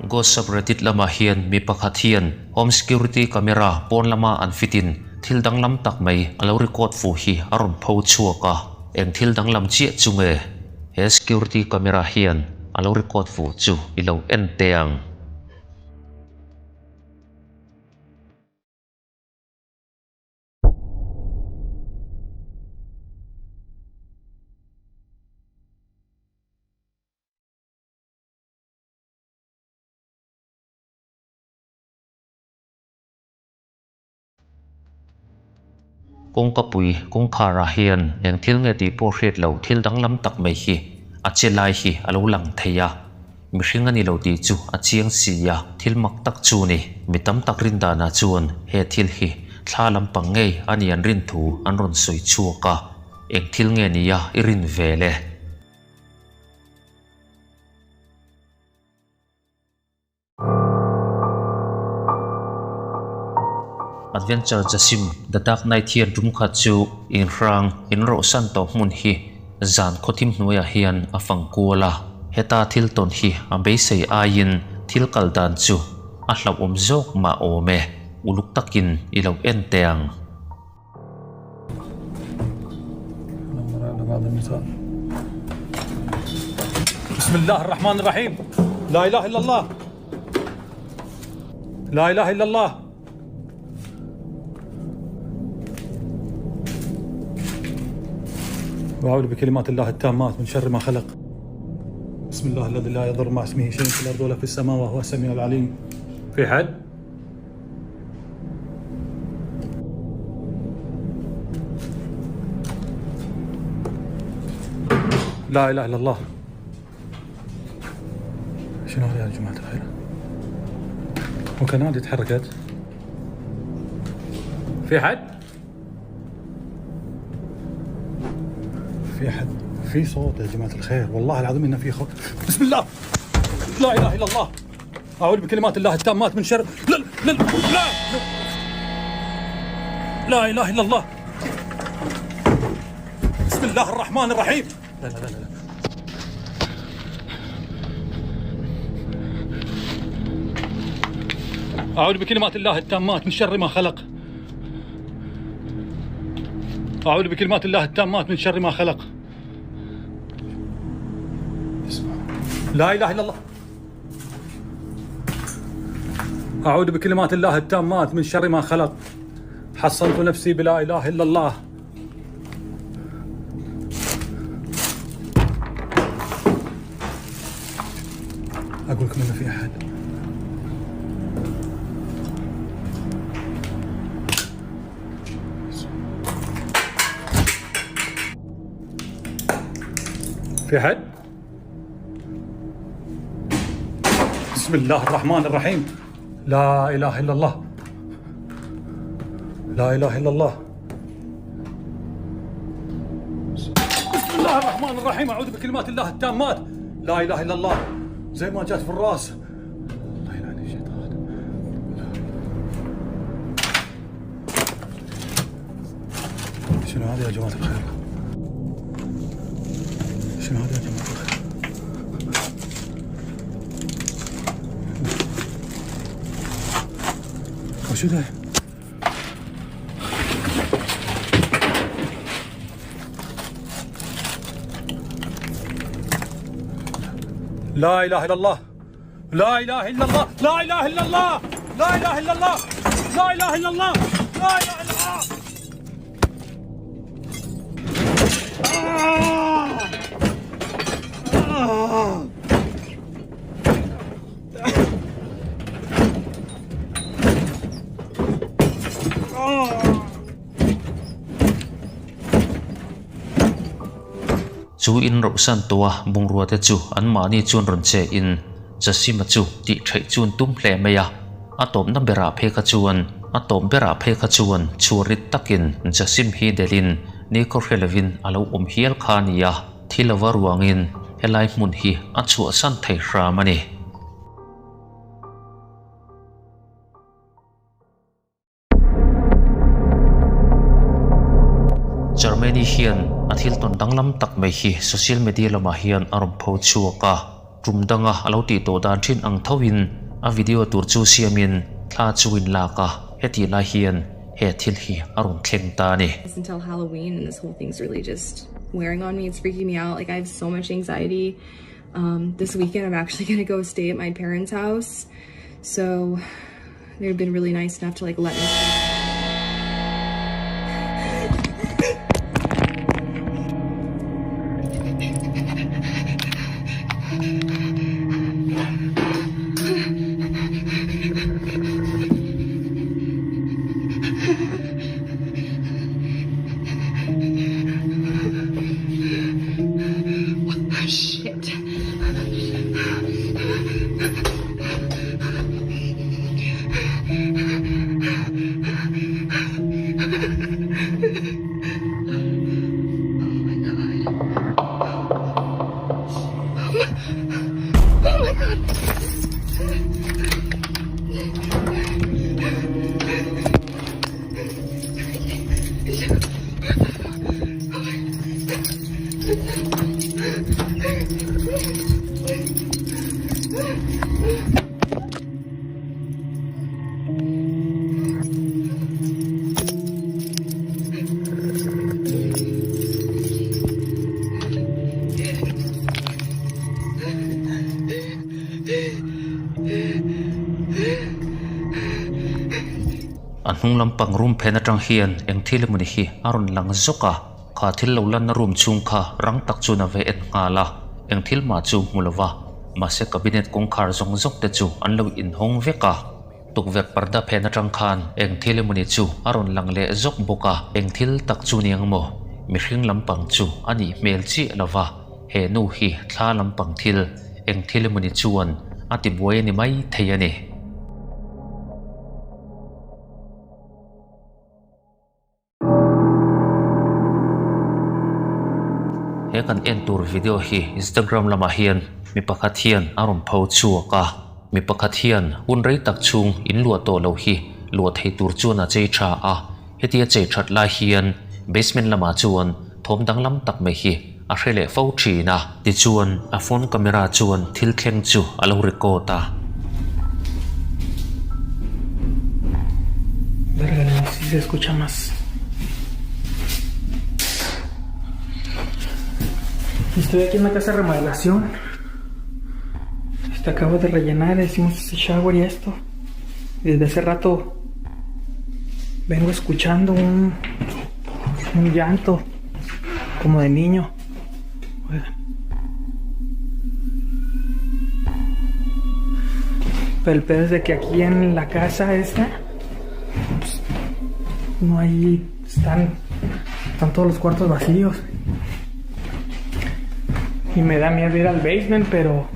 Ghost subreddit lamah hian mi pakhat hian home security camera pawn lama an fit in thil danglam tak mai a lo record fuh hi a rawn pho chhuak a, eng thil danglam chiah chu nge he security camera hian a lo record fuh chu i lo en teh ang. Kawngkapui kawngkharah hian eng thil nge tih pawh hriat lo thil danglam tak mai hi a che lai hi a lo lang thei a, mihring a ni lo tih chu a chiang si a, thil mak tak chu ni. Mi tam tak rin danah chuan he thil hi thla lampang ngei a ni an rin thu an rawn sawi chhuak a, eng thil nge nia i rin ve le? Adventure Jasim The Dark Knight hian tum khat chu inhrang inrawhsan tawh hmun hi zan khawthim hnuaiah hian a fang kual a. Heta thil tawn hi a beisei aiin thil kal dan chu a hlauhawm zawk mah awm e, uluk takin i lo en teh ang. بسم الله الرحمن الرحيم لا إله إلا الله لا إله إلا الله وأعوذ بكلمات الله التامات من شر ما خلق بسم الله الذي لا يضر مع اسمه شيء في الأرض ولا في السماء وهو السميع العليم في حد؟ لا اله الا الله شنو هذا يا جماعة الخير؟ وكان تحركت في حد؟ في حد في صوت يا جماعة الخير والله العظيم انه في صوت بسم الله لا اله الا الله اعوذ بكلمات الله التامات من شر لا لا لا لا اله الا الله بسم الله الرحمن الرحيم لا لا لا لا أعوذ بكلمات الله التامات من شر ما خلق أعوذ بكلمات الله التامات من شر ما خلق لا إله إلا الله أعوذ بكلمات الله التامات من شر ما خلق حصنت نفسي بلا إله إلا الله أقول لكم إنه في أحد في أحد؟ بسم الله الرحمن الرحيم لا إله إلا الله لا إله إلا الله بسم الله الرحمن الرحيم أعوذ بكلمات الله التامات لا إله إلا الله زي ما جات في الراس الله يلعن الشيطان شنو هذا يا جماعة الخير؟ شنو هذا يا جماعة الخير؟ وشو ده؟ لا اله الا الله لا اله الا الله لا اله الا الله لا اله الا الله لا اله الا الله لا اله الا الله آه. آه. Chu in rohsan tawha bungrua te chu anmahni chuan rawn che in Jasima chu tih theih chuan tum hle mai a, a tawpna berah phei kha chuan a tawp berah phei kha chuan chhuarit takin Jasim hi delhin ni khaw hre lovin a lo awm hial kha a ni a, thi lova ruangin helai hmun hi a chhuahsan thei hram a ni. Germany hian a thil tawn danglam tak mai hi social media lamah hian a rawn pho chhuak a. Tum danga a lo tih tawh dan thin ang thoin a video tur chu siamin thla chu in lak a, hetih lai hian he thil hi a rawn thleng ta a ni. Until Halloween and this whole thing's really just wearing on me, it's freaking me out, like I have so much anxiety. Um, this weekend I'm actually gonna go stay at my parents' house, so they've been really nice enough to like let me. Shit. A hnung lampang room phen atang hian eng thil emawni hi a rawn lang zawk a, kha thil lo lanna room chhung kha rang tak chuan a ve en nghal a, eng thil mah chu hmu lo va, mahse cabinet kawngkhar zawng zawng te chu an lo inhawng vek a. Tukverh parda phen atang khan eng thil emawni chu a rawn lang leh zawk bawk a, eng thil tak chu ni ang maw? Mihring lampang chu a nih hmel chiah lo va, he nu hi thla lampang thil eng thil emawni chuan a tibuai a ni mai thei a ni. He kan en tur video hi Instagram lamah hian mi pakhat hian a rawn pho chhuak a, mi pakhat hian hun rei tak chhung in luah tawh loh hi luah thei tur chuan a chei tha a, hetia chei that lai hian basement lamah chuan thawm danglam tak mai hi a hre leh fo thin a. Tichuan a phone camera chuan thil thleng chu a lo record a. Verga, no, si se escucha más. Estoy aquí en la casa de remodelación. Este acabo de rellenar, hicimos este shower y esto. Desde hace rato vengo escuchando un, un llanto como de niño. Oigan. Pero el pedo es de que aquí en la casa esta, pues, no hay, están, están todos los cuartos vacíos. Y me da miedo ir al basement, pero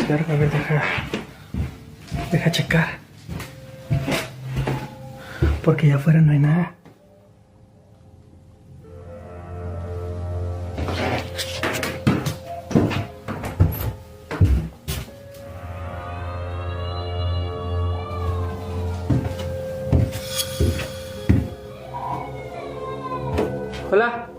Verga, a ver, deja, deja checar. Porque allá afuera no hay nada. Hola.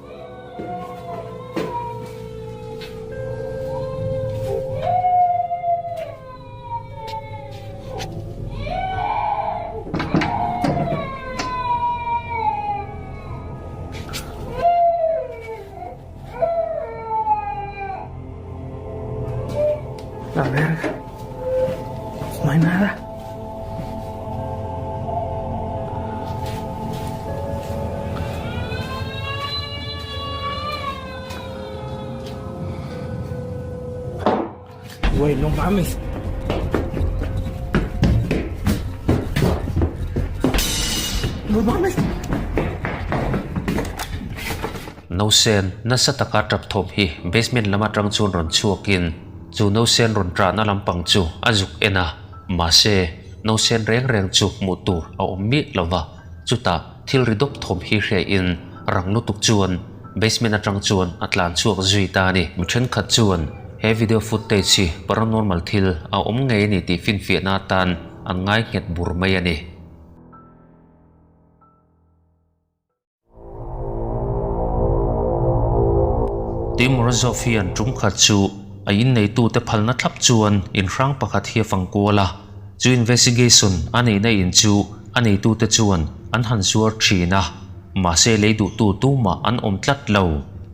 La verga. No hay nada. Güey, no mames. No mames. Nausen nasa taka tap thawm hi basement lam atang chuan rawn chhuakin chu nausen rawn ṭahna lampang chu a zuk en a, mahse nausen reng reng chu hmuh tur a awm miah lo va, chutah thil ri dawp thawm hi hriain rang lutuk chuan basement atang chuan a tlan chhuak zui ta a ni. Mi thenkhat chuan he video footage hi paranormal thil a awm ngei a ni tih finfiahna atan an ngai nghet bur mai a ni. Tim Morozov hian tum khat chu a inneitute phalna thlap chuan in hrang pakhat hi a fang kual a, chu investigation a neihna in chu a neitute chuan an han zuar thin a, mahse lei duhtu tumah an awm tlat lo.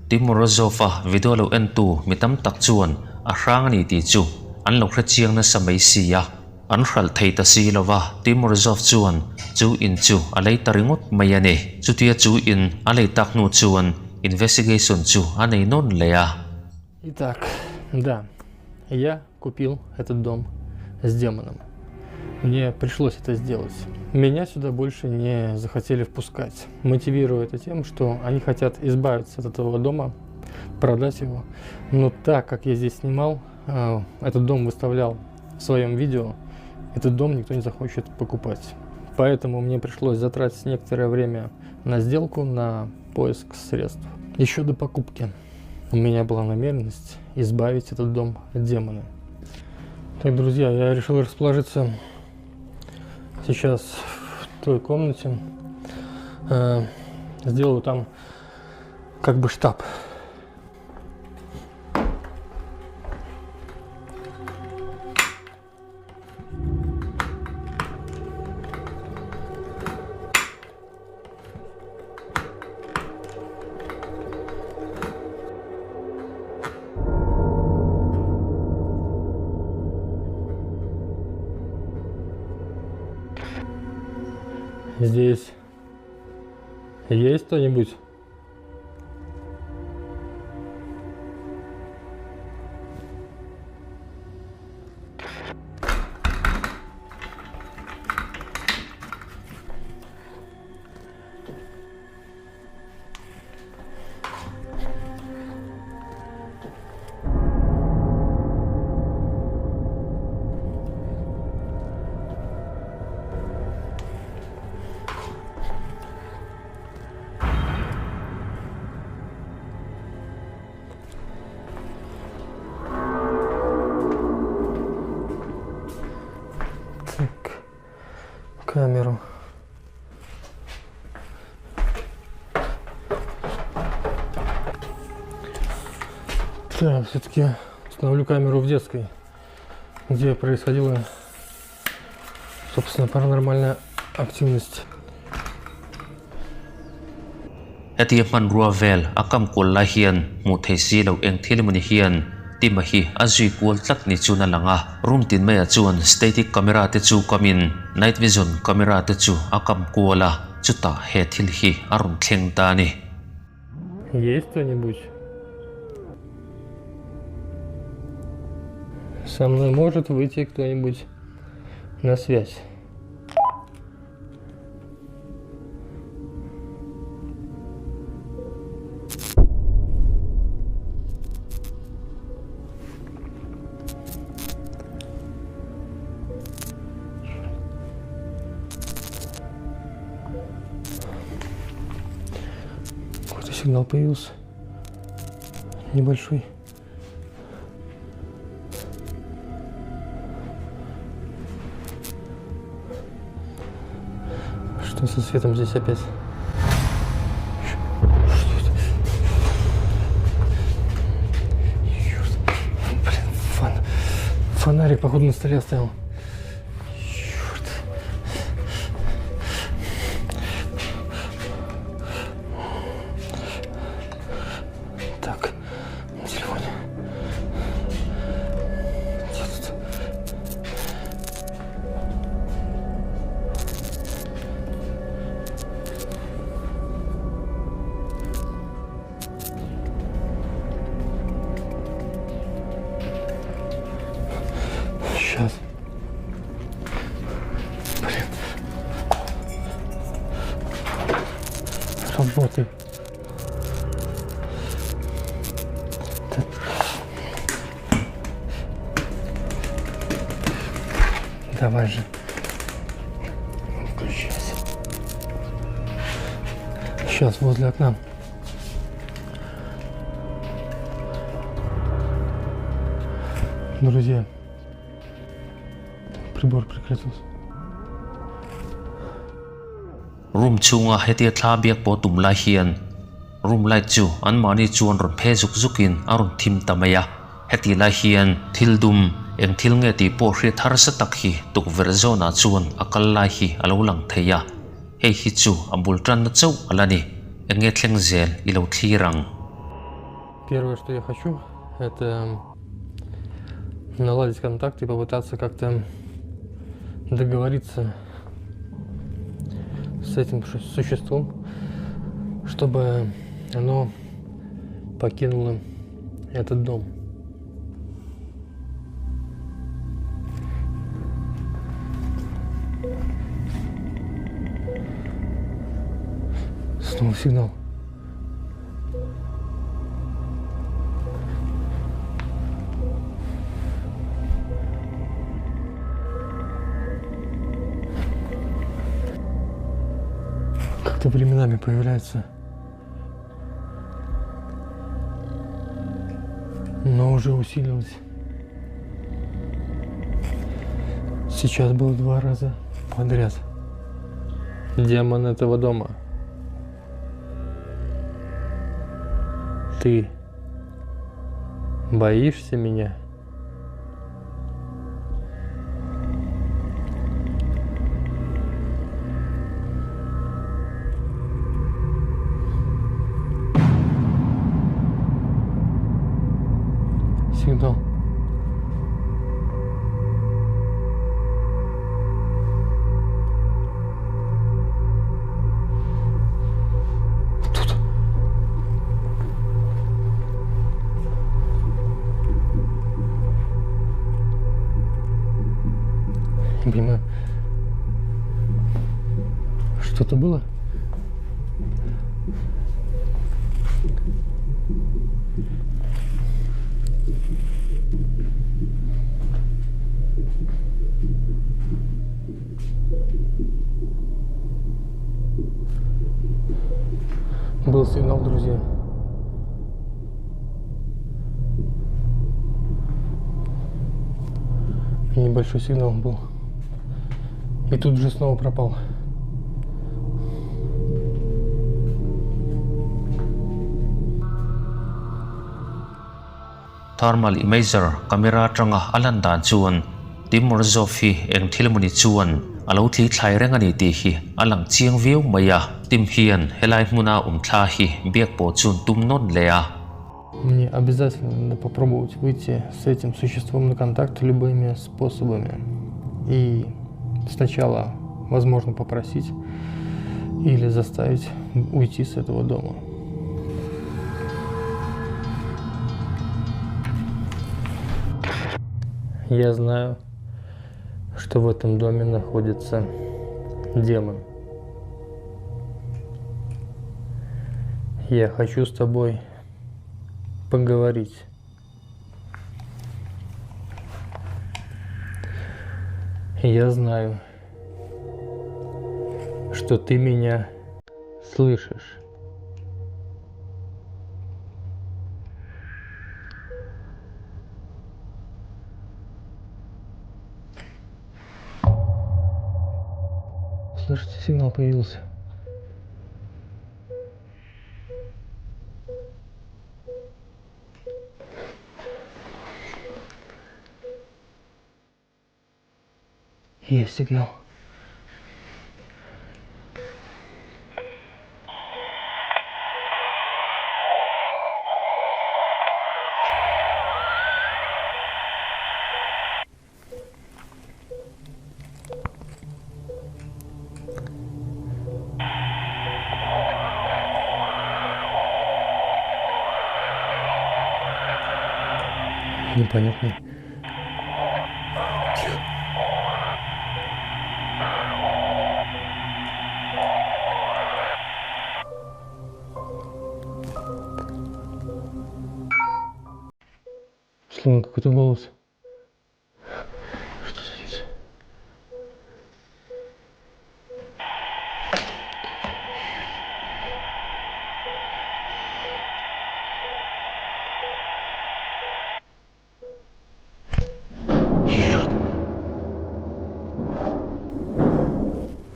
Tim Morozov-a video lo entu mi tam tak chuan a hrang a ni tih chu an lo hre chiang nasa mai si a. An hralh thei ta si lo va, Timurozov chuan chu in chu a lei ta ringawt mai a ni. Chutia chu in a lei tak hnu chuan investigation chu a nei nawn leh a. Итак, да, я купил этот дом с демоном. Мне пришлось это сделать. Меня сюда больше не захотели впускать, мотивируя это тем, что они хотят избавиться от этого дома, продать его. Но так как я здесь снимал, этот дом выставлял в своем видео, этот дом никто не захочет покупать. Поэтому мне пришлось затратить некоторое время на сделку, на поиск средств. Еще до покупки у меня была намеренность избавить этот дом от демона. Так, друзья, я решил расположиться сейчас в той комнате. Сделаю там как бы штаб. Здесь есть кто-нибудь? Так, камеру. Так, все-таки установлю камеру в детской, где происходила, собственно, паранормальная активность. Hetia hmanrua vel a kam kual lai hian hmuh thei si lo eng thil emawni hian Tima hi a zui kual tlat ni chuan a lang a, room tin maiah chuan static camera te chu kamin night vision camera te chu a kam kual a, chutah he thil hi a rawn thleng ta a ni. Есть кто-нибудь? Со мной может выйти кто-нибудь на связь? Какой-то сигнал появился. Небольшой. Что со светом здесь опять? Что это? Черт. Блин, фон... фонарик, походу, на столе оставил. Черт. Так, на телефоне. Где тут? Сейчас. Блин. Работай. Давай же. Включайся. Сейчас возле окна. Друзья, прибор прекратился. Room chhunga hetia thla biak pawh tum lai hian Room light chu anmahni chuan rawn phe zuk zukin a rawn thim ta mai a. Hetih lai hian thil dum eng thil nge tih pawh hriat harsa tak hi tukverh zawnah chuan a kal lai hi a lo lang thei a. Hei hi chu a bul tanna chauh a la ni. Eng nge thleng zel i lo thlir ang? Первое, что я хочу, это наладить контакт и попытаться как-то договориться с этим существом, чтобы оно покинуло этот дом. Снова сигнал. Как-то временами появляется. Но уже усилилось. Сейчас было два раза подряд. Демон этого дома. Ты боишься меня? Сигнал. Тут. Не понимаю. Что-то было? Был сигнал, друзья. Небольшой сигнал был. И тут же снова пропал. Thermal imager camera atanga a lan dan chuan Tim Morozov hi eng thil emawni chuan a lo thli thlai reng a ni tih hi a lang chiang viau mai a. Tim hian helai hmuna awm thla hi biak pawh chuan tum nawn leh a. Мне обязательно надо попробовать выйти с этим существом на контакт любыми способами. И сначала, возможно, попросить или заставить уйти с этого дома. Я знаю, что в этом доме находится демон. Я хочу с тобой поговорить. Я знаю, что ты меня слышишь. Слышите, сигнал появился. Есть сигнал. Непонятный. Тихо. Словно какой-то голос. Что за лица?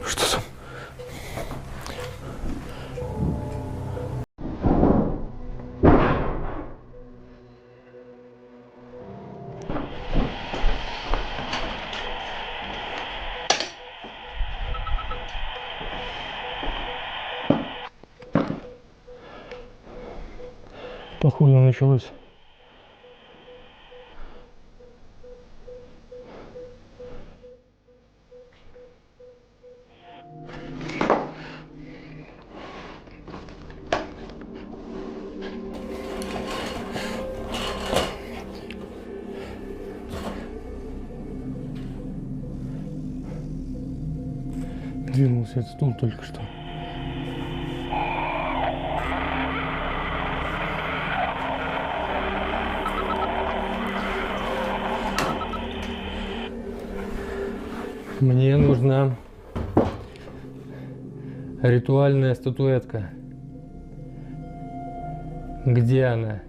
Что там? Откуда началось? Двинулся этот стул только что. Мне нужна ритуальная статуэтка. Где она?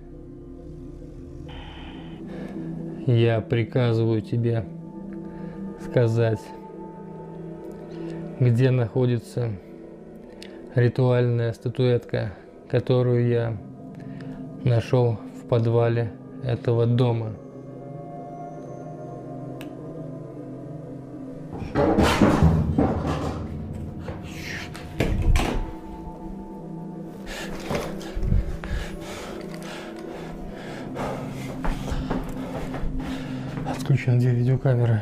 Я приказываю тебе сказать, где находится ритуальная статуэтка, которую я нашел в подвале этого дома. Отключены две видеокамеры.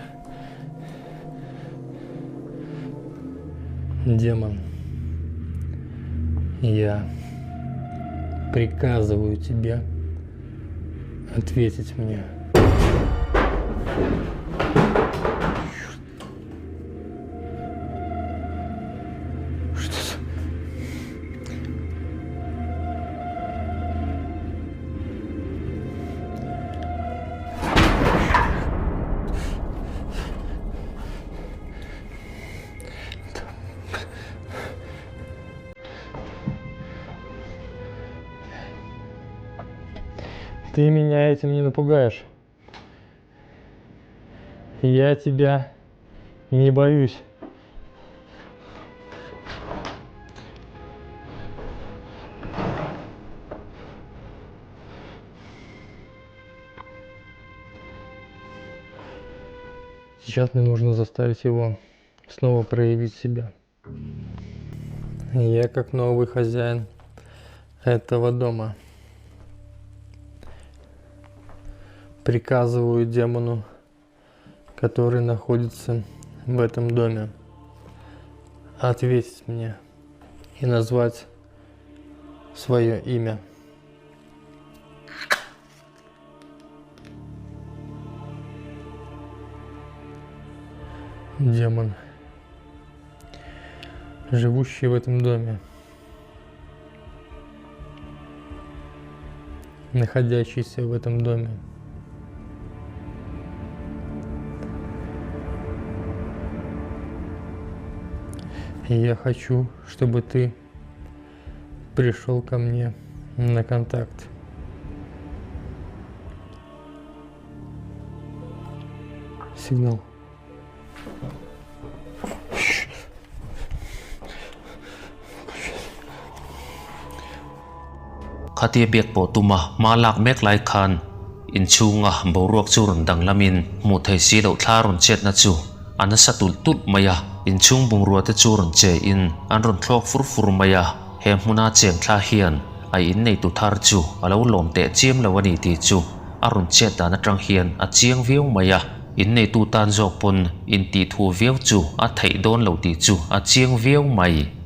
Демон, я приказываю тебе ответить мне. Что за... Ты меня этим не напугаешь. Я тебя не боюсь. Сейчас мне нужно заставить его снова проявить себя. Я как новый хозяин этого дома приказываю демону, который находится в этом доме, ответить мне и назвать свое имя. Демон, живущий в этом доме, находящийся в этом доме. И я хочу, чтобы ты пришел ко мне на контакт. Сигнал. Khatia biak pawh tuma hma lak mek lai khan inchhunga boruak chu rawn danglamin hmuh thei si loh thla rawn chetna chu a nasa tulh tulh mai a, inchhung bungrua te chu rawn che in an rawn thlawk fur fur mai a, he hmuna cheng thla hian a inneitu thar chu a lo lawm teh chiam lo a ni tih chu a rawn chet dan atang hian a chiang viau mai a, inneitu tan zawk pawn intih thu viau chu a theih dawn lo tih chu a chiang viau mai.